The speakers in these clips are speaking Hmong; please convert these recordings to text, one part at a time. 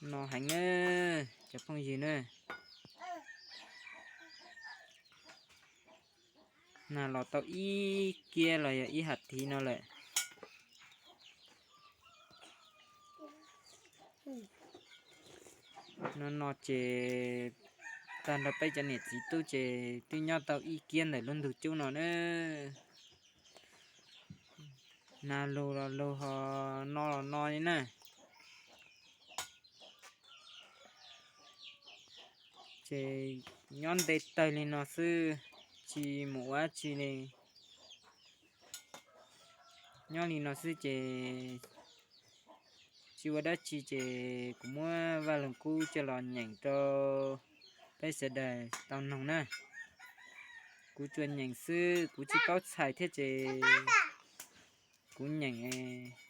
No heev na, cov phooj ywg na. Nag los tau ib kiab los yog ib has thiv no lawm. No no ces tag nrho peb cov niam txiv tub ces twb nyob tau ib kiab ntawm lub ntug cub no na. Nag lug los lug ho no los no li na. Ces nyob nte tawg li no xwb, tsis mus ua dab tsi li. Nyob li no xwb ces tsis ua dab tsi ces kuv muab Vaj Loog Kub coj los nyeem rau peb sawv daws tau noog na. Kuv tsuas nyeem xwb, kuv tsis paub txhais thiab ces kuv nyeem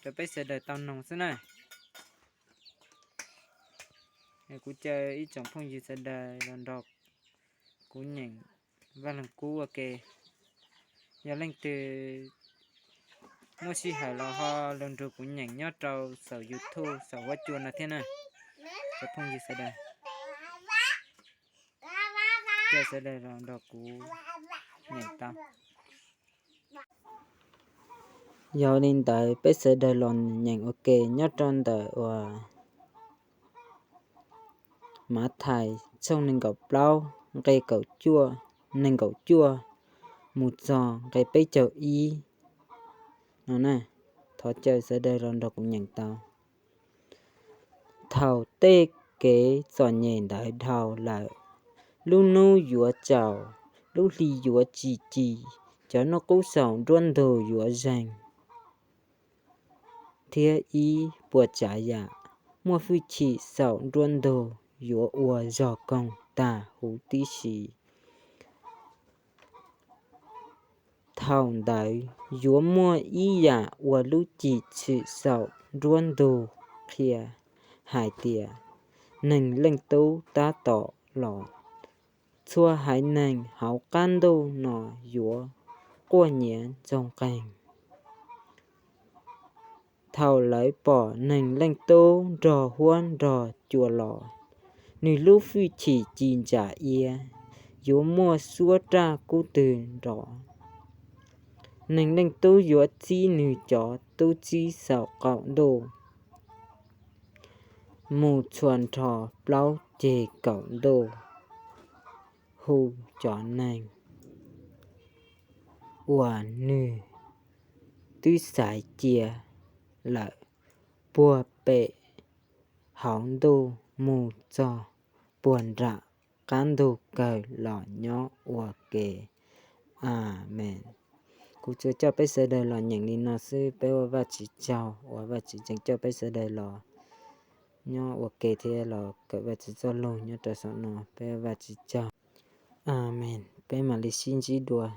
rau peb sawv daws tau noog xwb na. Kuv caw ib tsoom phooj ywg sawv daws los nrog kuv nyeem Vaj Loog Kub ua ke. Yog leej twg muaj sij hawm los ho los nrog kuv nyeem nyob rau saum YouTube saum huab cua no thiab na. Cov phooj ywg sawv daws, caw sawv daws los nrog kuv nyeem tau. Yog li ntawd peb sawv daws los nyeem ua ke nyob rau ntawm uas Mathais tshooj nees nkaum plaub nqe kaum cuaj, nees nkaum cuaj mus txog nqe peb caug ib no na. Thov caw sawv daws los nrog kuv nyeem tau. Thaum tej kev txom nyem ntawd dhau lawm, lub hnub yuav tsaus, lub hli yuav tsim ci, cov hnub qub saum nruab ntug yuav zeeg, thiab ib puas tsav yam muaj hwj chim saum nruab ntug yuav ua zog koog tag huv tib si. Thaum ntawd yuav muaj ib yam ua lub cim txwm saum nruab ntug qhia hais tias Neeg Leej Tub tab tom los. Txhua haiv neeg hauv qab ntuj no yuav quaj nyiav ntsoog qeeg thaum lawv pom Neeg Leej Tub nrog huab nrog cua los. Nws lub hwj chim ci ntsa iab yuav muaj suab raj kub twg nrov. Neeg Leej Tub yuav txib nws cov tub txib saum qaum ntuj mus txhua nrho plaub ceg kaum ntuj, hu cov neeg uas nws twb xaiv cia lawm puag pem hauv ntuj mus txog puag nram qab ntug kawg los nyob ua ke. Amees. Kuv tsuas coj peb sawv daws los nyeem li no xwb, peb ua Vajtswv tsaug uas Vajtswv tseem coj peb sawv daws los nyob ua ke thiab los kawm Vajtswv txoj lus nyob rau saum no, peb ua Vajtswv tsaug. Amees. Peb mam li sib ntsib dua